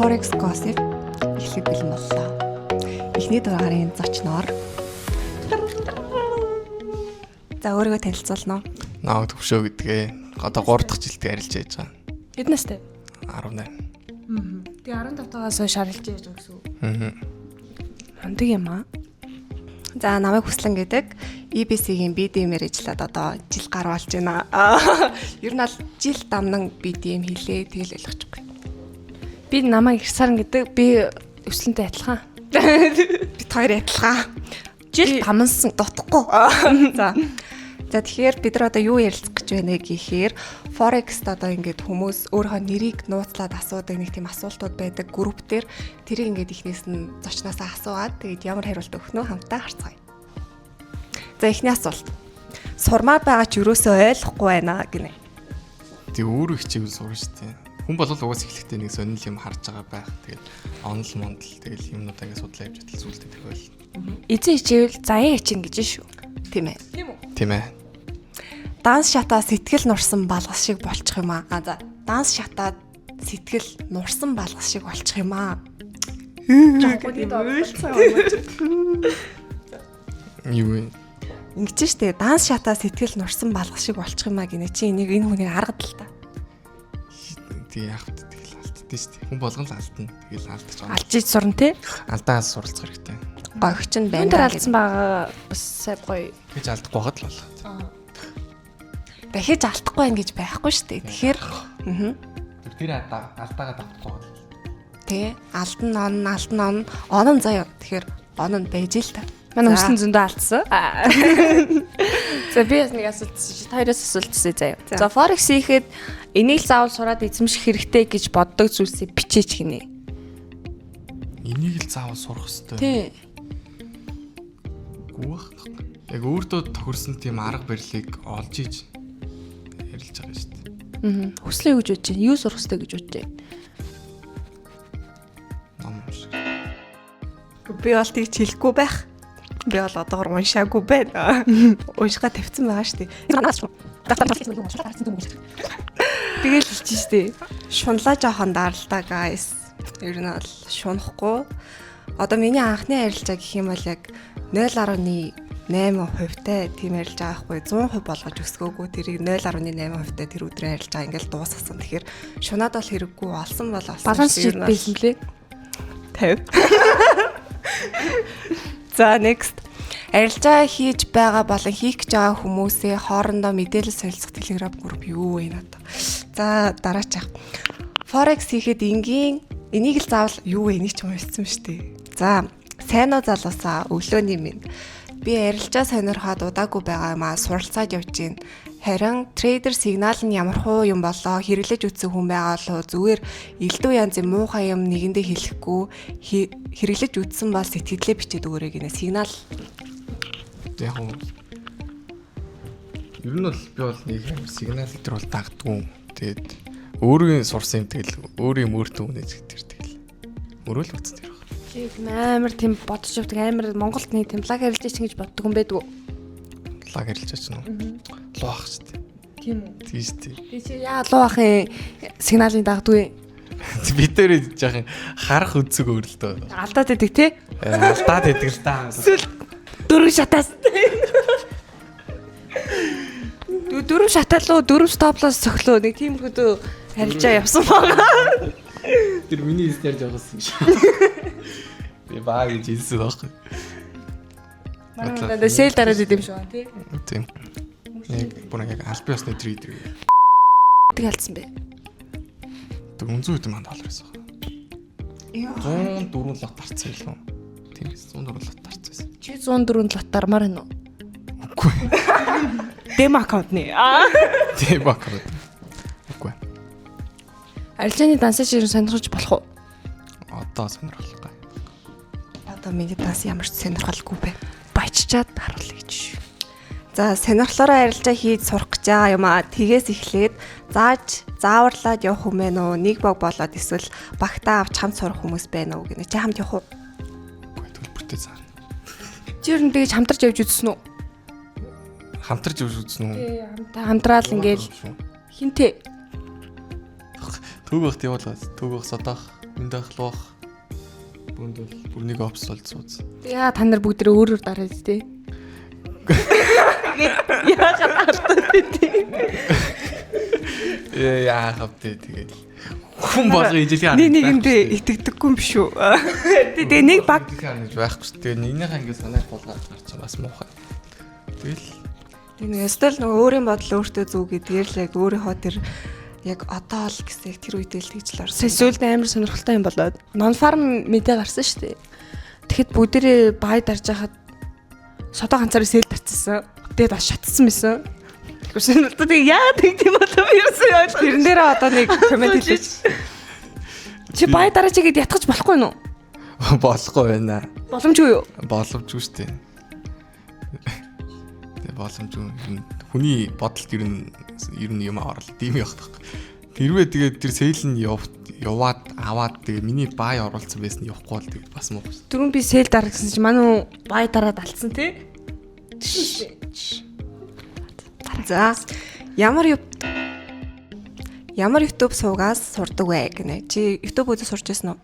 Forex Gossip эхлэх бэлэн боллоо. Эхний дугаарын зочноор за өөрийгөө танилцуулна уу? Наа төвшөө гэдгээ. Одоо 3 дахь жилдээ арилж яж байгаа. Хэд настай? 18. Тэгээ 15-таагаас хойш арилж яаж байгаа гэсэн үг. Аа. Мундаг юм аа. За намайг Хүслэн гэдэг EBC-ийн BDM-ээр ажиллаад одоо жил гаруй болж байна. Ер нь бол жил дамнан BDM хийлээ, тэгэл ойлгочихгүй. Би намайг Ирсаран гэдэг. Би өслөнтэй адилхан. Бид хоёр адилхан. Жил дамнсан. Дутхгүй. За. За тэгэхээр бид нар одоо юу ярилцах гэж байна вэ гэхээр Forex-т одоо ингээд хүмүүс өөрийнхөө нэрийг нууцлаад асуудаг нэг тийм асуултууд байдаг групп дээр тэрийг ингээд эхнээс нь зочноосоо асуугаад тэгээд ямар хариулт өгөх нь хамтдаа харцгаая. За эхний асуулт. Сурмаар байгаа ч юусоо ойлгохгүй байна гинэ. Тэг өөрөө хичээвэл сурна шүү дээ. Хүн бол угаас эхлэхдээ нэг сонирхол юм харж байгаа байх. Тэгэл онол мондол тэгэл юмнуудаа ингээд судлаа явж чадал зүйлтэй тэгэл. Эзэн хичээвэл заяа хичээн гэж шүү. Тийм ээ. Тийм үү? Тийм ээ. Данс шатаа сэтгэл нурсан балгас шиг болчих юм аа. А за данс шатаа сэтгэл нурсан балгас шиг болчих юм аа. Юу вэ? Ингэж штэ данс шатаа сэтгэл нурсан балгас шиг болчих юм аа гинэ чи энийг энэ хүнийг аргад л та. Тэг яах вэ? Тэгэл алддээ шүү дээ. Хүн болгон л алдна. Тэгэл алдчих. Алж иж сурна те. Алдаа суралцах хэрэгтэй. Гогч нь Юун байна. дээр алдсан байгаа бас сайн гоё. Гэж алдахгүй байхад л болох. Дахиж алдахгүй байх гэж байхгүй штэ. Тэгэхээр Тэр алдаа алдаагаа давтахгүй байхад л. тэ алдан он алдан он он нь заяа. Тэгэхээр он нь байж л та. Манай За. өслөн зөндөө алдсан. За би бас нэг асуулт чи хоёроос асуулт асууя заяа. За. За Forex хийхэд энийг л заавал сураад эзэмших хэрэгтэй гэж боддог зүйлсийг бичээч гинэ. Энийг л заавал сурах хэрэгтэй. Тий. Гүү бах. Яг өөртөө тохирсон тийм арга барилыг олж иж ярилж байгаа шүү дээ. Аа. Хүслээ юу гэж бодож байна? Юу сурах хэрэгтэй гэж бодож байна? Ном унших. Би бол тийч хэлэхгүй байх. Би бол одоогор уншаагүй байна. Уншихаа тавьсан байгаа штэ. Тэгэл хэлчих штэ. Шунлаа жоохон даралтаа guys. Ер нь бол шунахгүй. Одоо миний анхны арилжаа гэх юм бол яг 0.8% тай тийм арилжаа байхгүй 100% болгож өсгөөгүй тэрийг 0.8% тай тэр өдрийн арилжаа ингээл дуусгасан. Тэгэхээр шунаад бол хэрэггүй олсон бол олсон. Баланс Ер шийд нь бол байсан лээ. 50. За next. Арилжаа хийж байгаа болон хийх гэж байгаа хүмүүсээ хоорондоо мэдээлэл солилцох Telegram group юу вэ надад. За дараачих. Forex хийхэд энгийн энийг л заавал юу вэ энийг ч юм уншсан шүү дээ. За сайн уу залуусаа өглөөний минь. Би арилжаа сонирхоод удаагүй байгаа юм аа суралцаад явж гин. Харин трейдер сигнал нь ямар хуу юм болоо хэрэглэж үзсэн хүн байгаа болов зүгээр элдв янзын муухай юм нэгэндээ хэлэхгүй хэрэглэж үзсэн бол сэтгэлдээ бичээд өгөөрэй гинэ сигнал Тэг яг уу ер нь бол би бол нэг юм сигнал дээр бол дагдгүй. Тэгээд өөрийн сурсан юм тэгэл өөрийн мөртөө үнэж тэр тэгэл мөрөөл үтс тэр баг. Чи амар тийм бодож явдаг амар Монголд нэг тийм лаг арилж чинь гэж боддог юм байдгүй. Лаг арилж ач нү. Луу ах шүү дээ. Тийм үү. Тийм шүү дээ. Би чи яа луу ахын сигналын дагдгүй. Бид нэр жаахан харах үзэг өөрлөлтөө. Алдаад идэг те. Алдаад идэг л та. Эсвэл дөрөв шатаас. Дөрөв шатаалуу дөрөв стоплоос цохлоо нэг тиймэрхүү арилжаа явсан байгаа. Тэр миний хэлснээр жоохсон юм шиг. Би баа гэж хэлсэн байхгүй. Манай сэл дараад идэм шиг байна тий. Тийм. Яг бүр яг албан ёсны трейдер. Тэг алдсан бэ. 400 хэдэн мянган доллар байсан. 104 лот тарцсан юм лөө. Тийм 104 лот тарцсан байсан. Чи 104 лот дармаар байна уу? Үгүй. Демо аккаунтны. Аа. Тийм баг. Үгүй. Арилжааны дансаа чи сонирхож болох уу? Одоо сонирхолтой. Одоо миний данс ямар ч сонирхолгүй байна. Баяччаад харуулъя гэж. За сонирхлоороо арилжаа хийж сурах гэж байгаа юм аа. Тэгээс эхлээд зааж зааварлаад явах юм байна уу? Нэг бог болоод эсвэл багтаа авч хамт сурах хүмүүс байна уу гинэ. Чи хамт явах уу? Үгүй төлбөртэй заана. Чи ер нь тэгж хамтарч явж үзсэн үү? Хамтарч явж үзсэн үү? Тий, хамтраал ингээл хинтээ. Төг багт явуулаад төг баг содоох Мэндэ ах луах. Бүнд бол бүр нэг опс болж сууц. Яа та нар бүгд өөр өөр дараад тий. Яагаад алдаад тий. Ээ яах вэ тэгэл. Хүн болго ижил Нэг нэгэндээ итгэдэггүй юм биш үү? Тэгээ нэг баг гэж байхгүй шүү. Тэгээ нэгнийхээ ингэ санааг булгаад гарч бас муухай. Тэгэл тэг нэг ёстой л нөгөө өөрийн бодол өөртөө зүг гэдгээр л яг өөрийнхөө тэр яг одоо л гэсэн яг тэр үедээ л тэгж л орсон. Сая сүүлд амар сонирхолтой юм болоод non farm мэдээ гарсан шүү дээ. Тэгэхэд бүгдээрээ buy дарж хахад содоо ганцаараа sell дарчихсан. Тэгээд бас шатсан байсан. Тэгсэн л тэгээ яа тэгт юм болов би юусэн ойлгох. Тэрэн дээрээ одоо нэг comment хэлээч. Чи buy дараач игээд ятгах болохгүй нү? Болохгүй байна. Боломжгүй юу? Боломжгүй шүү дээ. Тэгээ боломжгүй. Хүний бодолд ер нь юм аваад тийм явах байхгүй. Тэрвээ тэгээд тэр sell нь яваад аваад тэгээ миний buy оруулсан байсан явахгүй бол тэгээд бас муу. Түрүүн би sell дараа гэсэн чи манай хүн buy дараад алдсан тий? За ямар YouTube сувгаас сурдаг вэ гинэ? Чи YouTube үзэж сурч байсан уу?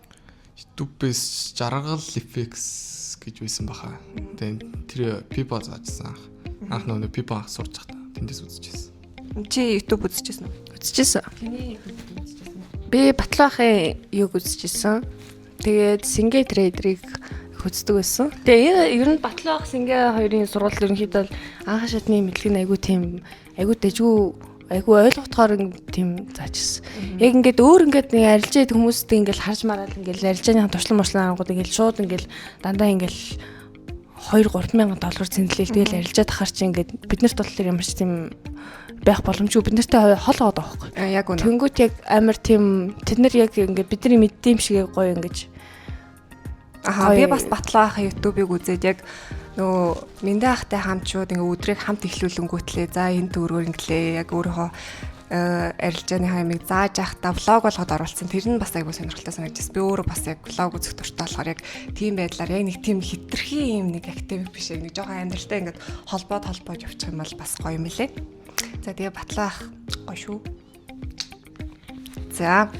YouTube-ээс Жаргал FX гэж байсан баха. Тэгээд тэр Pipo заажсан анх. Анх нөгөө Pipo анх сурч байхдаа тэндээс үзчихсэн. Чи YouTube үзчихсэн үү? Үзчихсэн. Би Батлаахын юг үзчихсэн. Тэгээд Сингэ трейдерийг үздэг байсан. Тэгээ ер нь Батлаах Сингэ хоёрын сургууль ерөнхийдөө анх шатны мэдлэг нь айгүй тийм айгүй дэжгүй айгүй ойлгохтоор тийм заажсэн. Яг ингээд өөр ингээд нэг арилжаад хүмүүстэй ингээд харж мараал ингээд арилжааныхаа туршлан муршлан аргууд ингээд шууд ингээд дандаа ингээд 2 3 мянган доллар цэнгэлээл тэгэл арилжаад ахаар чи ингээд биднэрт болохоор ямар ч тийм байх боломжгүй бид нартай хол гоод байгаа байхгүй. Яг үнэ. Тэнгүүт яг амар тийм тэд нар яг ингээд бидний мэддэм шиг гоё ингэж Аха би бас Батлаахын YouTube-ыг үзээд яг нөгөө Мэндэ ахтай хамт шууд ингээ өдрийг хамт эхлүүлэнгүүтлээ. За энэ дөрөөр инглээ. Яг өөрийнхөө арилжааны хаймыг зааж явахдаа vlog болгоод оруулсан. Тэр нь бас айгүй сонирхолтой санагдчихсэн. Би өөрөө бас яг vlog үзэх дуртай болохоор яг тийм байдлаар яг нэг тийм хитрхи юм нэг актив биш яг нэг жоохон амьдралтай ингээд холбоод холбоод явчих юм бол бас гоё юм лээ. За тэгээ Батлаах гоё шүү. За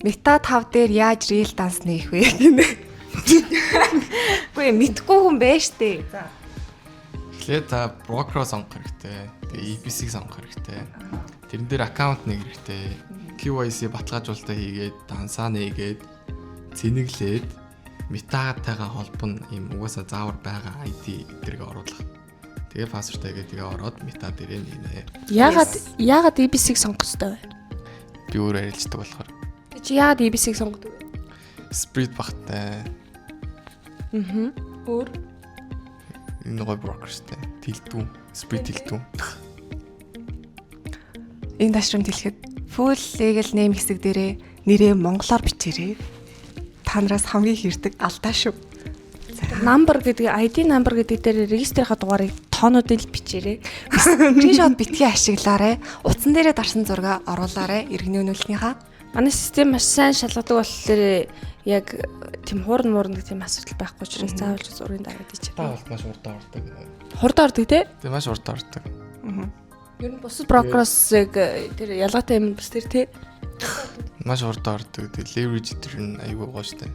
Meta 5 дээр яаж reel данс нээх вэ гинэ. Үгүй мэдгүй хүн байж тээ. За. Эхлээд та брокероо сонгох хэрэгтэй. Тэгээ EBS-ийг сонгох хэрэгтэй. Тэрэн дээр аккаунт нэг хэрэгтэй. KYC баталгаажуулалтаа хийгээд, дансаа нээгээд, цэнэглээд Meta-тайгаа холбоно юм угаасаа заавар байгаа ID эдэрэг оруулах. Тэгээ password хийгээд тэгээ ороод Meta дээрээ нэнэ. Яагаад EBS-ийг сонгох ёстой вэ? Би өөр арилждаг болохоор. Чи яагаад EBS-ийг сонгодог вэ? Spread багтай. Аа. Өөр энэ гоё брокерстэй. Тэлдүү, spread тэлдүү. Энэ ташрамд хэлэхэд full legal name хэсэг дээрээ нэрээ монголоор бичээрэй. Та нараас хамгийн хэрдэг алдаа шүү. Number гэдэг ID number гэдэг дээр регистрийнхаа дугаарыг тоонуудыг л бичээрэй. Screenshot битгий ашиглаарай. Утсан дээрээ дарсан зураг оруулаарай. Иргэний өнөөлтнийхаа. Манай систем маш сайн шалгадаг болохоор яг тийм хуурн муурн гэх тийм асуудал байхгүй учраас заавал зургийг дараад ичээ. Та болт маш урдаа ордог. Хурдан ордог тий? Тэг маш урдаа ордог. Ер нь бусад брокероос яг тэр ялгаатай юм бас тэр тий. Маш урдаа ордог. Тэг leverage тэр нь айгүй гоё штэ.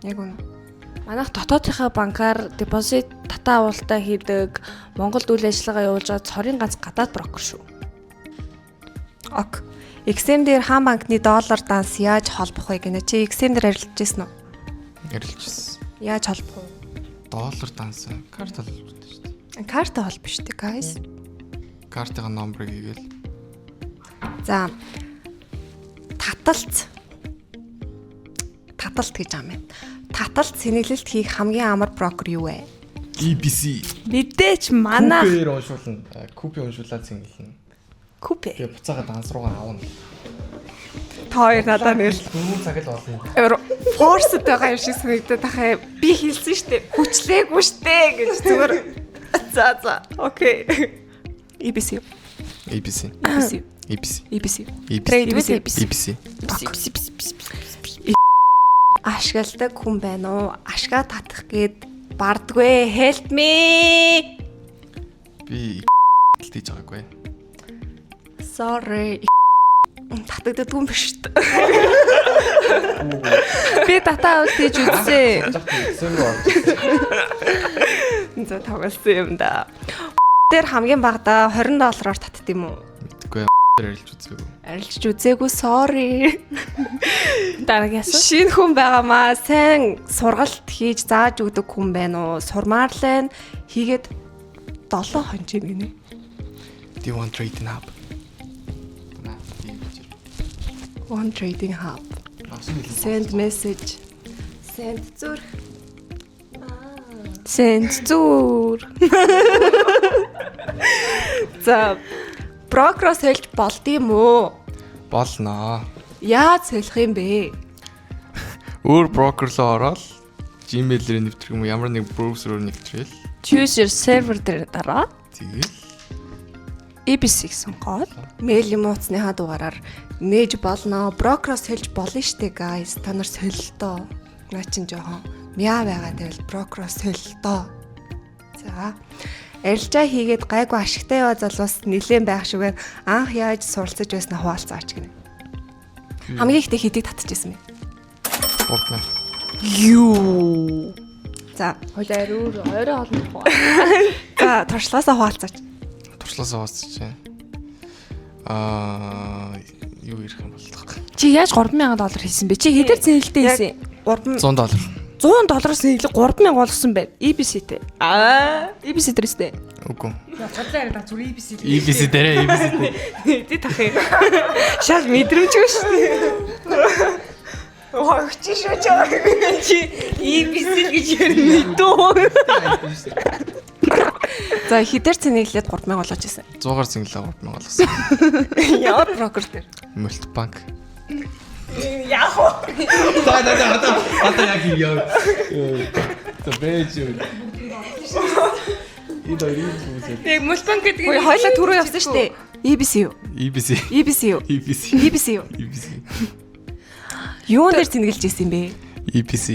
Яг үнэ. Манайх дотоодынхаа банкар депозит татаа авалтаа хийдэг Монголд үйл ажиллагаа явуулж байгаа цорын ганц гадаад брокер шүү. Ok. XM дээр хаан банкны доллар данс яаж холбох вэ гинэ? Чи XM дээр арилжж байсан уу? Арилжсэн. Яаж холбох вэ? Доллар данс карт холбох шүү дээ. Карта холбох шүү дээ, guys. Картын номерыг хийгээл. За. Таталц. Таталт гэж юм байна. Таталт сэнэглэлт хийх хамгийн амар брокер юу вэ? EBC. Мэдээч манай Купээр уншуулна. Купи уншуулаад сэнгэлнэ. Купе. Тэгээ буцаага данс руугаа авна. Та хоёр надаа нэг л 4 цаг л болно. Force байгаа юм шиг санагдаад тахаа би хэлсэн штэ. Хүчлээгүй штэ гэж зүгээр. За за. Окей. EBC. ABC. EBC. ABC. EBC. Trade with ABC. ABC. Ашигладаг хүн байна уу? Ашгаа татах гээд бардгвэ. Help me. Би хийж байгаагүй. Sorry. Татагддаггүй юм биш шүү дээ. Би дата авалт хийж үзсэн. За, тоглосон юм да. Тэр хамгийн багадаа 20 доллараар татд юм уу? Мэдгүй, арилж үзээгүй. Арилж үзээгүй, sorry. Дараагийн асуулт. Шинэ хүн байгаамаа сайн сургалт хийж зааж өгдөг хүн байна уу? Сурмаар л байна. Хийгээд 7 хонж юм гинэ. Do you want trading hub? Наа, тийм чи. One Trading Hub. Send message. Send зүрх. Send зүр. За, брокероо сольж болд юм уу? Болно. Яаж солих юм бэ? Өөр брокер руу ороод Gmail-ээр нэвтрэх юм уу, ямар нэг браузер руу нэвтрээл. Choose your server дээр дараа Тэгэл EBS-ийг сонгоод Мэйл юм утасныхаа дугаараар нээж болно. Брокероо сольж болно штэ, guys. Та нар солилтоо. Наа чин жоохон мяа байгаа байвал брокероо солилтоо. За. Арилжаа хийгээд гайгүй ашигтай яваа залуус нилээн байх шиг байна. Анх яаж суралцаж байснаа хуваалцаач гинэ. Хамгийн ихтэй хэдийг татчихсан бэ? 3000. Юу. За, Хойлоо өөр ойроо олон хоо. за, туршлагаасаа хуваалцаач. Туршласаа хуваалцаж байна. Юу ирэх юм бол Чи яаж 3000 доллар хийсэн бэ? Чи хэдэр зээлтэй хийсэн? 3 100 доллар. 100 доллароос илүү 3000 болгосон байна. EBC-тэй. EBC дээрээс дээ. Үгүй. Бодлоо яриад зүгээр EBC. EBC дээрээ, EBC дээр. Тэ тах юм. Шал мэдрэмжгүй шүү дээ. Хогч шүү чаа. Чи EBC гэж ярина дөө. За, хэдэр цэнэглээд 3000 болгож ирсэн. 100-аар зинглээ 3000 болгосон. Ямар брокер дээр? Мультибанк. Яг уу. За за за, одоо яг яа. За, бэж юу. Энэ хоёрын зүйлээ. Тэг мультбанк гэдэг Үгүй, хоёлаа түрүү явсан шүү дээ. EBC юу? EBC. EBC юу? EBC. EBC юу? EBC. Юун дээр цэнгэлж ирсэн юм бэ? EBC.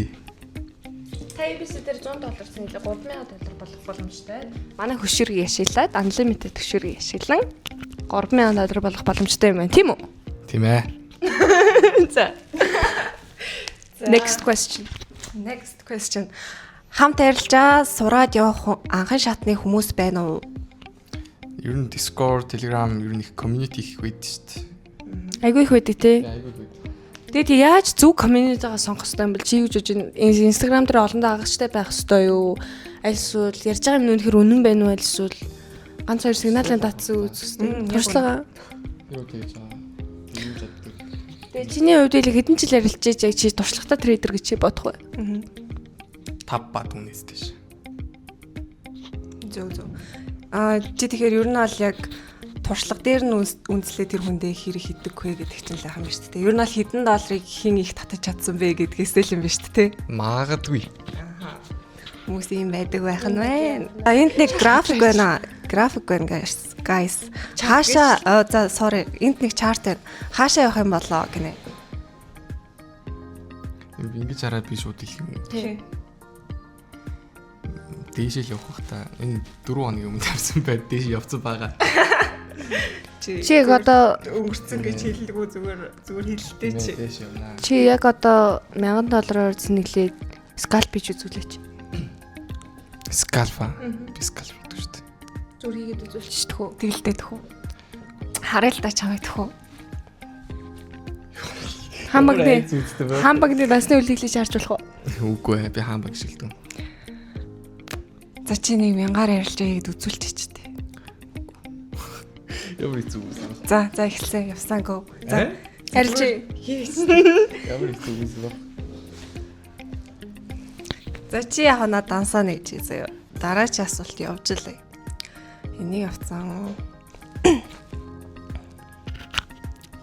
Та EBC дээр 100 доллар цэнгэлээ 3000 доллар болох боломжтой. Манай хөшүүргийг ашиглаад, unlimited хөшүүргийг ашиглан 3000 доллар болох боломжтой юм байна, тийм үү? Тийм ээ. За. Next question. Next question. Хамт арилжаа сураад явах анхан шатны хүмүүс байна уу? Ер нь Discord, Telegram, ер нь их community их байд шүү дээ. Айгүй их байдаг те. Айгүй байд. Тэгээд яаж зөв community-гаа сонгох хэрэгтэй юм бэл, чи юу гэж бодож байна? Instagram дээр олон дагагчтай байх хэрэгтэй юу? Аль эсвэл ярьж байгаа юм нь үнэхээр үнэн байна уу? Аль эсвэл ганц хоёр сигналын татсан үзэх хэрэгтэй. Туршлага. Юу тэгж байгаа. Тийм боддог. Тэгээд чиний хувьд л хэдэн жил арилжээж яг чи туршлагатай trader гэж чи бодох вэ? 5 ба түүнээс тийш. Зөв зөв. Чи тэгэхээр ер нь бол яг туршлага дээр нь үндэслээ тэр хүндээ хэрэг хийдэг вэ гэдэг чинь л юм шүү дээ. Ер нь бол хэдэн долларыг хэн их татаж чадсан бэ гэдгээс л юм биш үү те. Магадгүй. Хүмүүс ийм байдаг байх нь байна. А энд нэг график байна. График байна, guys. Guys. Хаашаа за, sorry. Энд нэг chart байна. Хаашаа явах юм болоо гинэ. Ингэж хараад би шууд хэлэх юм уу? Тий. Дээшээ л явах бах та. Энэ 4 хоногийн өмнө тавьсан байд дээш явцсан байгаа. Чи яг одоо өнгөрцөн гэж хэлдэггүй, зүгээр зүгээр хэлэлтэй чи. Дээш явнаа. Чи яг одоо 1000 доллараар зэнэглээд scalp хийж үзүүлээч. Scalp аа. Би scalp гэдэг шүү дээ. Зүгээр хийгээд үзүүлчих тхүү. Тэгэлтэй тхүү. Харъя л да чамайг тхүү. Хаан багны хаан багны дансны үлдэглэж харж болох уу? Үгүй ээ, би хаан баг шилдэг. За, чи нэг мянгаар ярилж байгаад үзүүлчих ч тээ. Ямар хэцүү үсэн. За за, эхэлсэн, явсан, go. За, Арилж. Ямар хэцүү үсэн бэ? За, чи яг наа дансаа нэг чи заяа. Дараач асуулт явж лээ. Энийг авцсан.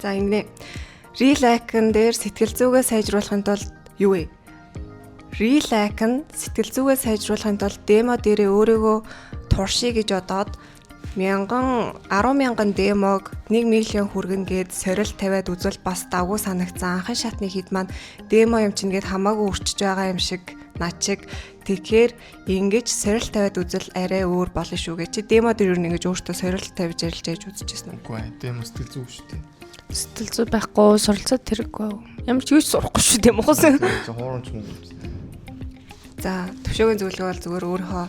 За, ингэнэ. Real icon дээр сэтгэл зүгээ сайжруулахын тулд юу вэ? Real icon сэтгэл зүгээ сайжруулахын тулд demo дээрээ өөрийгөө туршия гэж бодоод мянган 10 мянган demo г 1 мянган хүргэн гээд сорилт тавиад үзвэл бас давгүй санагцсан. Анхан шатны хэд маань demo юм чинь гээд хамаагүй өрчөж байгаа юм шиг над чиг. Тэгэхээр ингэж сорилт тавиад үзвэл арай өөр болно шүү гэж. Чи demo дээр юу нэг ингэж өөртөө сорилт тавьж ярилж яж үзчихсэн үү? Үгүй ээ, demo сэтгэл зүг шүү дээ. Сэтгэл зүй байхгүй, суралцаад тэрэггүй. Ямар ч юу ч сурахгүй шүү дээ мухсан. Чи хуурамч мөнгө үздэг. За, төвшөөгийн зөвлөгөө бол зүгээр өөрийнхөө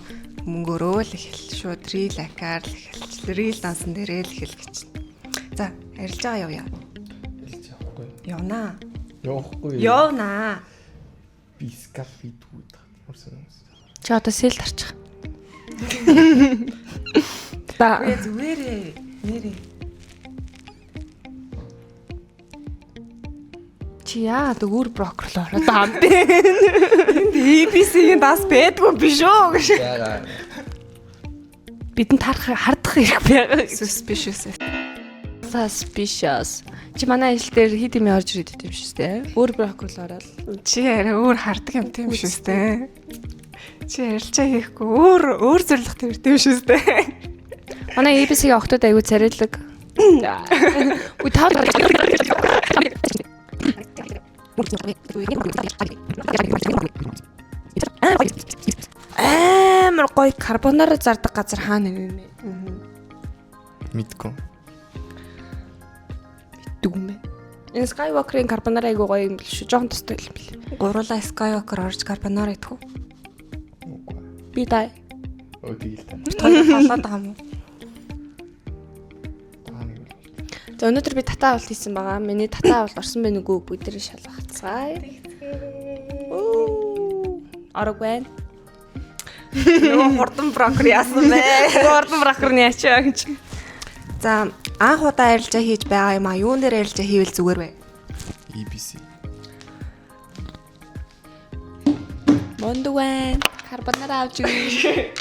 мөнгөөрөө л эхэл. Шууд real акаар л эхэлж, real дансан дээрээ л эхэл гэж. За, арилж байгаа явъя. Хэлж явахгүй. Явнаа. Явахгүй. Явнаа. Би scalp хийдгүү гэдэг. Ямар сонир. Чи одоо sell тарчих. Та Үгүй зүгээрээ. Нэрээ. чи яагаад өөр брокер руу ороод байгаа юм бэ? Энд ABC-ийн дас байдгүй биш үү гэж. Яага. Бидэнд харах хардах хэрэг байгаа. Suspicious. Suspicious. Чи манай ажил дээр хэд юм орж ирээд идэв шүү дээ. Өөр брокер руу ороод. Чи арай өөр хардаг юм тийм шүү дээ. Чи арилжаа хийхгүй өөр өөр зорилготой ирдэг юм шүү дээ. Манай ABC-ийн охтууд аягүй царайлаг. Үгүй тав амар гоё карбонара зардаг газар хаана юм бэ? Мэдгүй. Мэддэг юм бэ? Энэ Skywalker-ийн карбонара аягүй гоё юм биш үү? Жохон тустай юм бэл. Гурлаа Skywalker орж карбонара идэх үү? Үгүй. Би даа. Өө тэгэл та. Бид хоёр болоод байгаа юм уу? Таа нэг бол. За өнөөдөр би татаа авалт хийсэн байгаа. Миний татаа авалт орсон байх үгүй бүгдээрээ шалгацгаая. Оо. Орог байна. Нөгөө хурдан брокер яасан бэ? Хурдан брокер нь яачаа гэж. За, анх удаа арилжаа хийж байгаа юм а? Юун дээр арилжаа хийвэл зүгээр вэ? ABC. Мундаг байна. Карбонара авч өгье.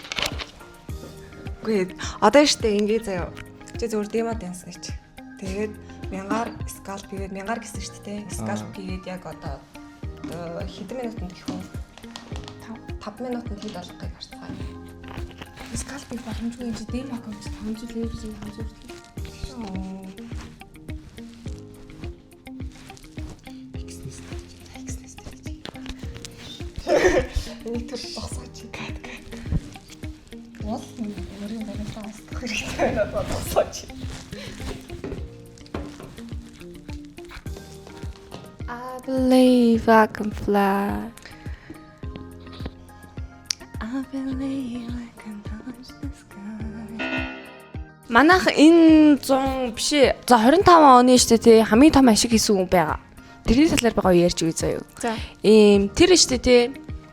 Үгүй одоо штэ ингээ заяа. Чи зүгээр демо данс гэж. Тэгээд мянгаар scalp хийгээд мянгаар гэсэн штэ те. Scalp хийгээд яг одоо хэдэн минутанд гэх вэ? 5 минутанд хэд болохыг харцгаая. Scalp-ийг боломжгүй юм чи демо аккаунт 500 левел 500 хүртэл. X-нээс X-нээс тэр гэж. Энийг төр зогсооч гад гад. Уул өөрийн барилгаа устгах хэрэгтэй байна одоо зогсооч. I believe I can fly. I believe I can touch the sky. Манайх энэ 100 биш ээ. За 25 оны штэ тий хамгийн том ашиг хийсэн хүн байгаа. Тэрний талаар би гоё ярьж өгье заяа. За. Ийм тэр штэ тий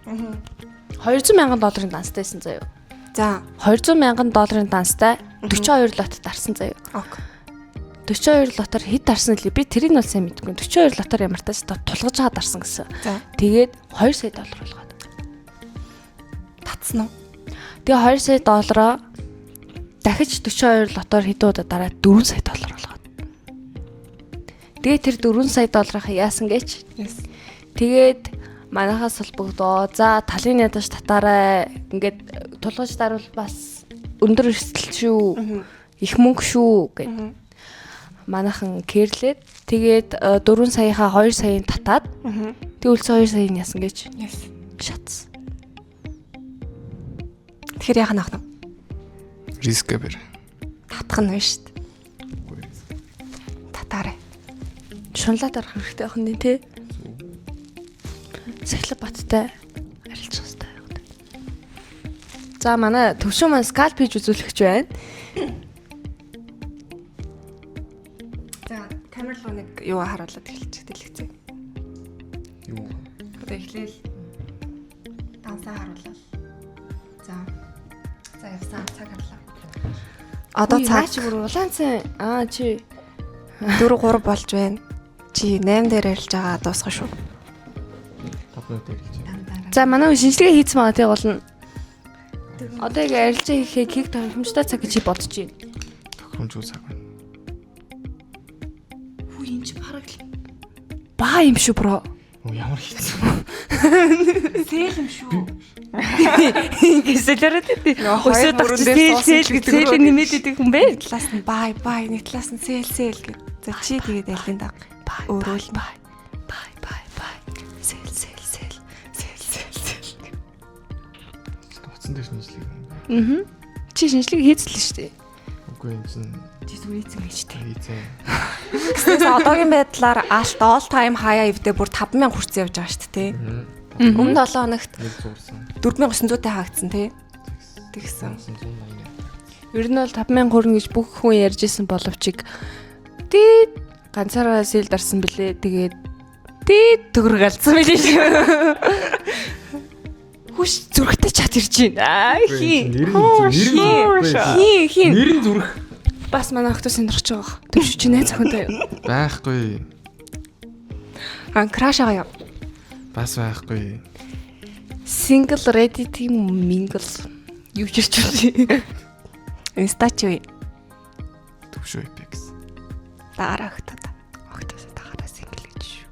200 мянган долларын данстай байсан заяа. За. 200 мянган долларын данстай 42 лот дарсан заяа. Ок. 42 лотоор хэд дарсан лээ? Би тэрийг нь бол сайн мэдэхгүй. 42 лотоор ямар тач тулгаж байгаа дарсан гэсэн. За. Тэгээд 2 сая доллар болгоод. Татсан уу? Тэгээ 2 сая доллароо дахиж 42 лотоор хэдэн удаа дараа 4 сая доллар болгоод. Тэгээ тэр 4 сая долларынхаа яасан гэж? Yes. Тэгээд манайхаас холбогдоо. За талын ядаж татаарай. Ингээд тулгаж дарвал бас өндөр эрсдэл шүү. Их мөнгө шүү гэд. Манайхан кэрлээд тэгээд 4 саяхаа 2 саяын татаад тэг үлдсэн 2 саяын яасан гэж Yes. шатсан. Тэгэхээр яах нь ах нь? Риск бэр. Татах нь байна шүү дээ. Үгүй риск. Татаарай. Шунлаад арах хэрэгтэй байх нь тий. Сахилга баттай арилжах хэрэгтэй байх. За манай төвшин маань скальп хийж үзүүлэх гэж байна. За, камер руу нэг юу харуулад эхэлчих дэлгэцээ. Юу? Одоо эхлээл дансаа харуулаад. За. За явсан цаг харлаа. Одоо цаг чи бүр улаан цай аа чи 4 3 болж байна. Чи 8 дээр арилж байгаа дуусгах шүү. 5 минут ярилж байна. За манай хүн шинжилгээ хийцэн байгаа тий гол нь. Одоо яг арилжаа хийхээ кик тохиромжтой цаг гэж бодож байна. Тохиромжгүй цаг байна. Хүү энэ чи бараг л баа юм шүү бро. Оо ямар хийцэн. Сэл юм шүү. Ингээ сэлэрээд тий. Хоёр Өсөөд мөрөн авч дээр сэл суусан сэл ч гэж гэдэг сэл рүү. нэмээд идэг хүн бэ? Нэг талаас нь бай бай, нэг талаас нь сэл сэл гэж. За чи тэгээд айлын даг. Өөрөө л бай. Бай бай бай. Сэл сэл сэл. Сэл сэл сэл. Утсан дээр шинжилгээ юм байна. Аа. Чи шинжилгээ хийцлээ шүү дээ. Үгүй энэ чинь Чи зүгээр ийцэн гэж тий. хийцэн. Гэснээс одоогийн байдлаар алт all time high эвдээ бүр 5000 хүрсэн явж байгаа шүү дээ. Өмнө 7 хоногт 4900-тай хаагдсан тий. Тэгсэн. Ер нь бол 5000 хүрнэ гэж бүх хүн ярьж исэн боловч дээд ганцаараа сэл дарсан бэлээ. Тэгээд дээд төгрөг алдсан бэлээ шүү. Хүш зүрхтэй чат ирж байна. Аа хин. Хин хин. Нэр нь зүрх. Бас манай охтос сонирхож байгаа. Төвш чи найз охинтой юу? Байхгүй. Аа краш байгаа юу? Бас байхгүй. Single ready team mingle юу ч ирж байна. Инста чи юу? Төвшөө Apex. Дагаараа охтод. Охтос дагаараа single гэж шүү.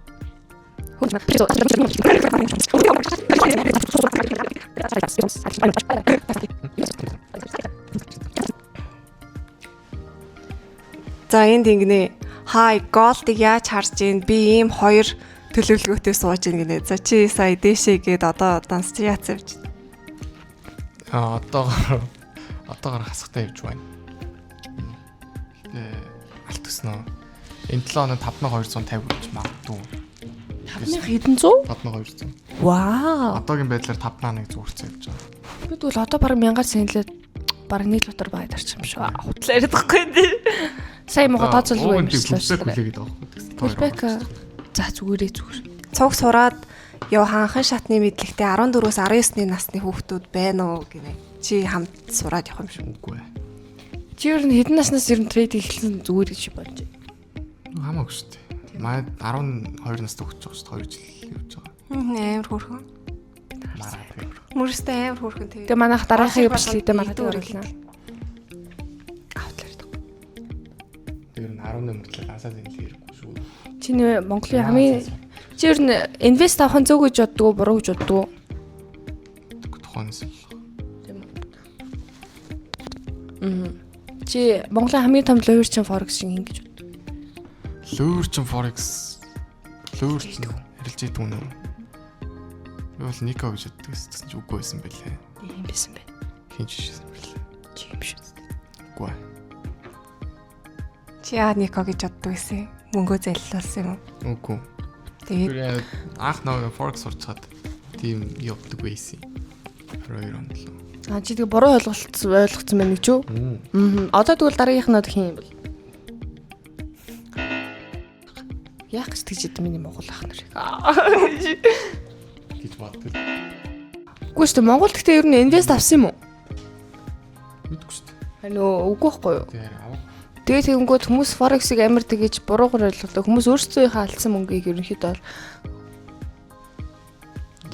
За энд ингэнэ. Хай, голдыг яаж харж ийн? Би ийм хоёр төлөвлөгөөтэй сууж ийн гинэ. За чи сая дээшээ гээд одоо данс чи яац явж. Аа одоогоор хасахтай явж байна. Гэтэ алт өснө. Энэ 7 хоног 5250 гэж магадгүй. 5000 хэдэн зуу? 5200. Вау. Одоогийн байдлаар 5100 хүрсэн явж байгаа. Би тэгвэл одоо бараг 1000-аар сэнлээд бараг 1 лутар байд арчих юм шүү. Хутлаа яриад байхгүй тий. Сая мого тооцоолгүй юм шиг л. Хүлээгээд байгаа байхгүй. Pullback за зүгээрээ зүгээр. Цуг сураад яв ханхан шатны мэдлэгтэй 14-өөс 19-ны насны хүүхдүүд байна уу гинэ. Чи хамт сураад явах юм шүү. Үгүй ээ. Чи ер нь хэдэн наснаас ер нь трейд эхэлсэн зүгээр гэж бодож байна. Хамаагүй шүү дээ. Манай 12 настай хөгжиж байгаа шүү дээ. 2 жил явж байгаа. Амар хөөрхөн. Мөрөстэй амар хөөрхөн тий. Тэгээ манайх дараахыг бичлэгдээ маргаад оруулна. Автлаар даа. Тэр нь 18 мөртлөө дансаа зэнлээ ярихгүй шүү. Чи нэ Монголын хамгийн чи ер нь инвест авах нь зөв гэж боддгоо буруу гэж боддгоо? Тухайнаас л. Тийм үү. Чи Монголын хамгийн том ловер чин форекс шиг ингэж боддог. Ловер чин форекс ловер чин хэрэлж идэв үү? Би бол Нико гэж боддог гэсэн чи үгүй байсан байлээ. Ийм байсан бэ. Хин ч шишсэн бэлээ. Чи юм шүү. Үгүй. Чи яа Нико гэж боддог байсан? Мөнгөө заллуулсан юм уу? Үгүй. Тэгээд анх нөгөө форекс сурчаад тийм явдаг байсан. 22 онд л. Аа чи тэгээ буруу ойлгоцсон байна гэж юу? Аа. Одоо тэгвэл дараагийнх нь хин юм бол? Яах гэж тэгж идэв миний Монгол ах нарыг. Гэж боддог. Үгүй шүү дээ. Монгол гэхдээ ер нь инвест авсан юм уу? Мэдгүй шүү дээ. Харин үгүй байхгүй юу? Тэр аваа. Тэгээ тэгэнгүүт хүмүүс форексыг амар тэгэж буруугаар ойлголоо. Хүмүүс өөрсдийнхөө алдсан мөнгийг ерөнхийдөө бол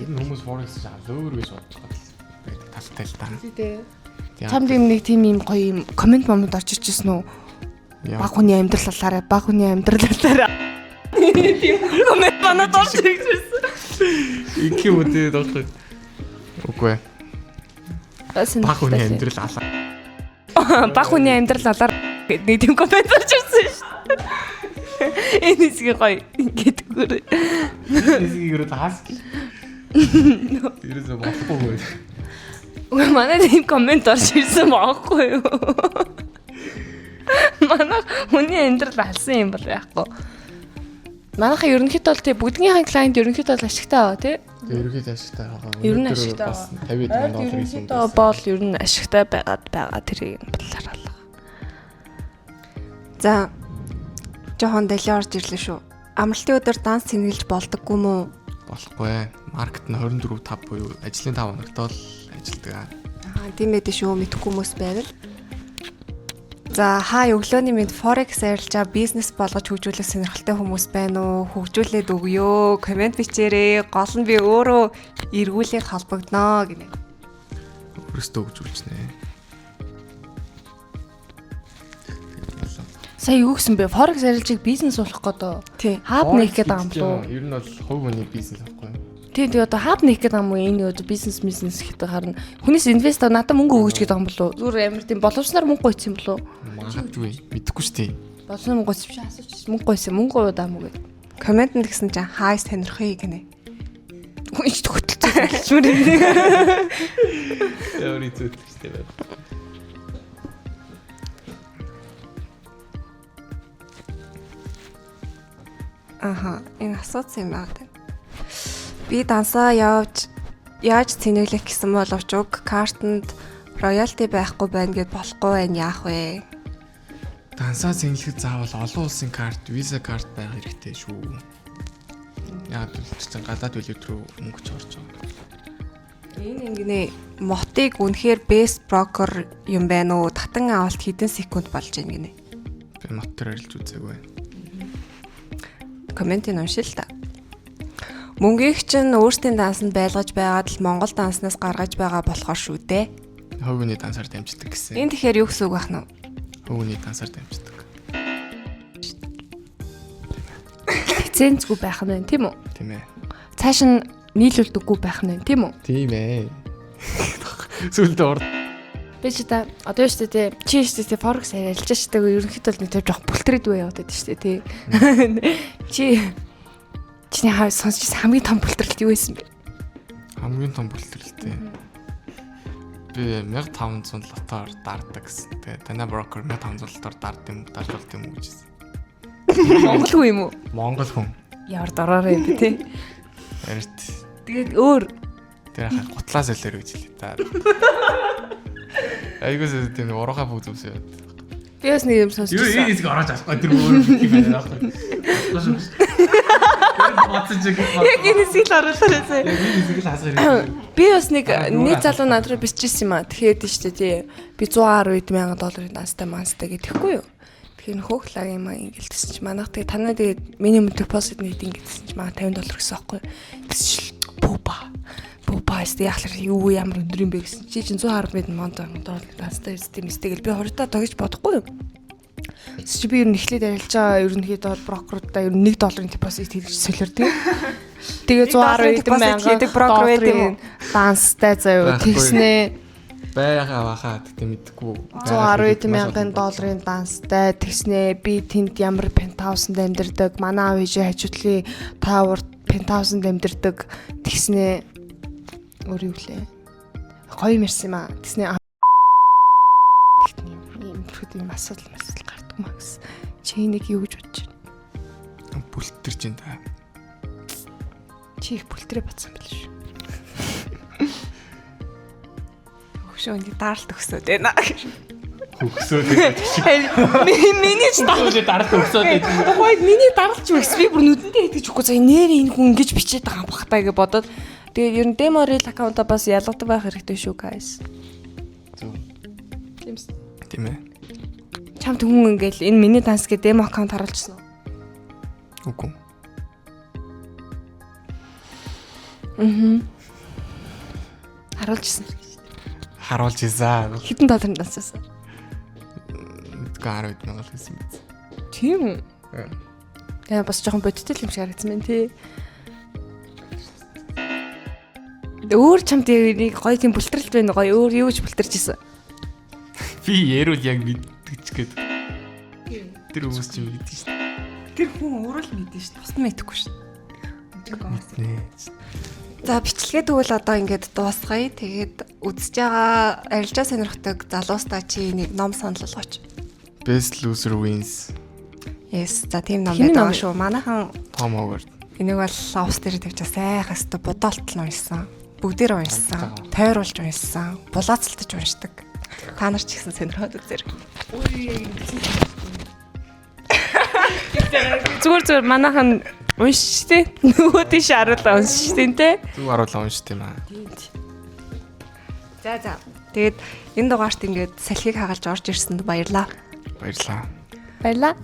ер нь хүмүүс форекс лөөр гэж бодож байгаа байдаг талтай л да. Тий. Чамд юм нэг тийм юм гоё юм комент момент орж ирчихсэн үү? Баг хүний амьдрал алаарай, баг хүний амьдрал алаарай. Тийм комент манад орж ирчихсэн. Инки үдээ доохгүй. Үгүй. Баг хүний амьдрал алаа. Баг хүний амьдрал алаар гэдэг нэг тийм комент орж ирсэн шүү дээ. Энэ хэсгийг гоё ингээд өгөөрэй. Энэ хэсгийг өрөө таас. Ерөөсөө болохгүй. Үгүй манай тийм комент орж ирсэн байхгүй юу? Манай хүний амьдрал алсан юм бол байхгүй. Манайхаа ерөнхийдөө бол тий бүгднийхэн клиент ерөнхийдөө бол ашигтай байгаа тий. Ерөнхийдөө ашигтай байгаа. Ер нь ашигтай бас 50 мянган доллар хийсэн. Ерөнхийдөө бол ер нь ашигтай байгаад байгаа тэрийг нь бодлоор. За жоохон далиа орж ирлээ шүү. Амралтын өдөр данс цэнгэлж болдоггүй мүү? Болохгүй. Маркет нь 24/5 буюу ажлын 5 хоногт л ажилдаг. Аа тийм ээ шүү, мэдэхгүй хүмүүс байвал. За хай өглөөний мэнд форекс арилжаа бизнес болгож хөгжүүлэх сонирхолтой хүмүүс байна уу? Хөгжүүлээд өгөө. Комент бичээрэй. Гол нь би өөрөө эргүүлээд холбогдноо гинэ. Өөрөөсөө хөгжүүлжнэ. Сая юу гэсэн бэ? Форекс арилжааг бизнес болох гэдэг. Тий. Хаб нээх гэдэг юм болов уу? Ер нь бол хувь хүний бизнес байхгүй юу? Тий, тэгээ одоо хаб нээх гэдэг юм уу? Энэ одоо бизнес гэдэг харна. Хүнээс инвест надад мөнгө өгөөч гэдэг юм болов уу? Зүгээр амар тийм боломжноор мөнгө гойцсон юм болов уу? Магадгүй. Мэдэхгүй шүү дээ. Боломжноор мөнгө гойцсон чи асууч. Мөнгө гойсон, мөнгө гойдаа мүү гэдэг. Комментэнд гэсэн чинь хай сонирхъя гинэ. Хүн ч төгтөлж хэлчмээр. Ямар хэцүү дээ. Аха, энэ асуусан юм байна. Би дансаа явж яаж цэнэглэх гэсэн боловч уг картанд роялти байхгүй байна гэд болохгүй байна, яах вэ? Дансаа цэнэглэхэд заавал олон улсын карт, Visa карт байх хэрэгтэй шүү. Яг л чинь гадаад валют руу мөнгө ч орж байгаа. Энэ ингэнэ мотыг үнэхээр best broker юм байна уу? Татан авалт хэдэн секунд болж байна гинэ. Би мот дээр арилж үзээгүй. Комментийг уншил та. Мөнгийг чинь өөрсдийн дансанд байлгаж байгаад л Монгол данснаас гаргаж байгаа болохоор шүү дээ. Хувийн дансаар дамждаг гэсэн. Энэ тэгэхээр юу гэсэн үг байх нь вэ? Хувийн дансаар дамждаг. Лицензгүй байх нь байна, тийм үү? Тийм ээ. Цааш нь нийлүүлдэггүй байх нь байна, тийм үү? Тийм ээ. Сүлдө ор. Би ч та одоо шүү дээ, чи шүү дээ, форекс арилж шүү дээ. Ерөнхийдөө л нэг тэр жоох бүлтрээд үе яваад байдаг шүү дээ, тий. Чи чиний хаа сонсч хамгийн том бүлтрэлт юу байсан бэ? Хамгийн том бүлтрэлт. Би 1500 лотоор дарддаг гэсэн. Тэгээ танай брокер 1500 лотоор дард юм, дарж болд юм уу гэж хэлсэн. Монгол хүн юм уу? Монгол хүн. Ямар дороорой юм бэ, тий? Арт. Тэгээд өөр тэр хаа гутлаа солиор гэж хэлээ та. Айгуус тийм уруугаа бүгд зүсээ. Би бас нэг юм сонсч байсан. Юу энэ хэсэг орож авахгүй тэр өөр юм байна аахгүй. Яг энэ хэсгийг л оруулаарай зэ. Яг энэ хэсгийг л хасах хэрэгтэй. Би бас нэг залуу над руу биччихсэн юм аа. Тэгэхээр тийш үү тий. Би 110 мянган долларын данстай манстай гэдэхгүй юу. Тэгэхээр хөөх лаг юм аа ингээл тэсэн чи манайх тэгээ танаа тэгээ минимум депозит нэг ингэсэн чи маа $50 гэсэн аахгүй. Тэс чи пупа. Пупа эстэй яхалар юу ямар өндөр юм бэ гэсэн чи чинь 110 мянган долларын данстай эстэй мэстэй гэл би хурдаа тогж бодохгүй юу. Чи би ер нь эхлээд арилж байгаа ерөнхийдөө брокеруудаа ер нь $1 депозит хийж солиор тий. Тэгээ 110 мянган хийдэг брокер байд юм уу? Данстай заяа тэгснээ. Байгаа баха тэгтээ мэдгүй. 110 мянган долларын данстай тэгснээ би тэнд ямар пентхаусанд амьдардаг, манай аав ээжээ хажуудлын таавар пентхаусанд амьдардаг тэгснээ өөр юу лээ. Гоё юм ярьсан юм аа. Тэгснээ ийм юм асуудал гардаг маа гэсэн. Чи энийг юу гэж бодож байна? Бүлтэрч юм да. Чи их бүлтрээ батсан байл шүү. Хөшөө нэг даралт өгсөөд байна. Өгсөөд байна. Миний ч даралт өгсөөд байна. Тухайд миний даралт ч өгс би бүр нүдэндээ итгэж өгөхгүй. За нэр энэ хүн ингэж бичээд байгаа юм бах та гэж бодоод тэгээд ер нь demo reel аккаунтаа бас ялгадаг байх хэрэгтэй шүү guys. Зөв. Тийм ээ. Тийм ээ. Чамд хүн ингээл энэ миний данс гэ демо аккаунт харуулчихсан уу? Үгүй. Аа. Харуулчихсан. Харуулж ийсэн. Хэдэн долларын дансаас? Мэдгүй 10 мянга л гэсэн биз. Тийм үү? Тэгээ бас жоохон бодиттой юм шиг харагдсан байна тий. Өөр чамд нэг гоё тийм бүлтрэлт байна гоё. Өөр юу гэж бүлтэрч ийсэн? Би ярил яг мэддэг ч гээд. Тэр хүмүүс ч мэддэг шүү дээ. Тэр хүн өөрөө л мэдэн шүү дээ. Бусд нь мэдэхгүй шүү дээ. За бичлэгээ тэгвэл одоо ингээд дуусгая. Тэгээд үзэж байгаа арилжаа сонирхдаг залуустаа чи нэг ном санал болгооч. Best loser wins. Yes, за тийм ном байдаг шүү. Манайхан Том Howard. Энийг бол офс дээр тавьчаа сайхан өстө бодоолтол уншсан. Бүгдээр уншсан. Тойруулж уншсан. Булаацалтаж уншдаг. Та нар ч гэсэн сонирхоод үзээрэй. Зүгээр манайхан уншиж тээ. Нөгөө тийш харуулаа уншиж тээ тэ. Зүг харуулаа уншиж тийм аа. За. Тэгээд энэ дугаарт ингээд салхийг хагалж орж ирсэнд баярлаа. Баярлаа. Баярлаа.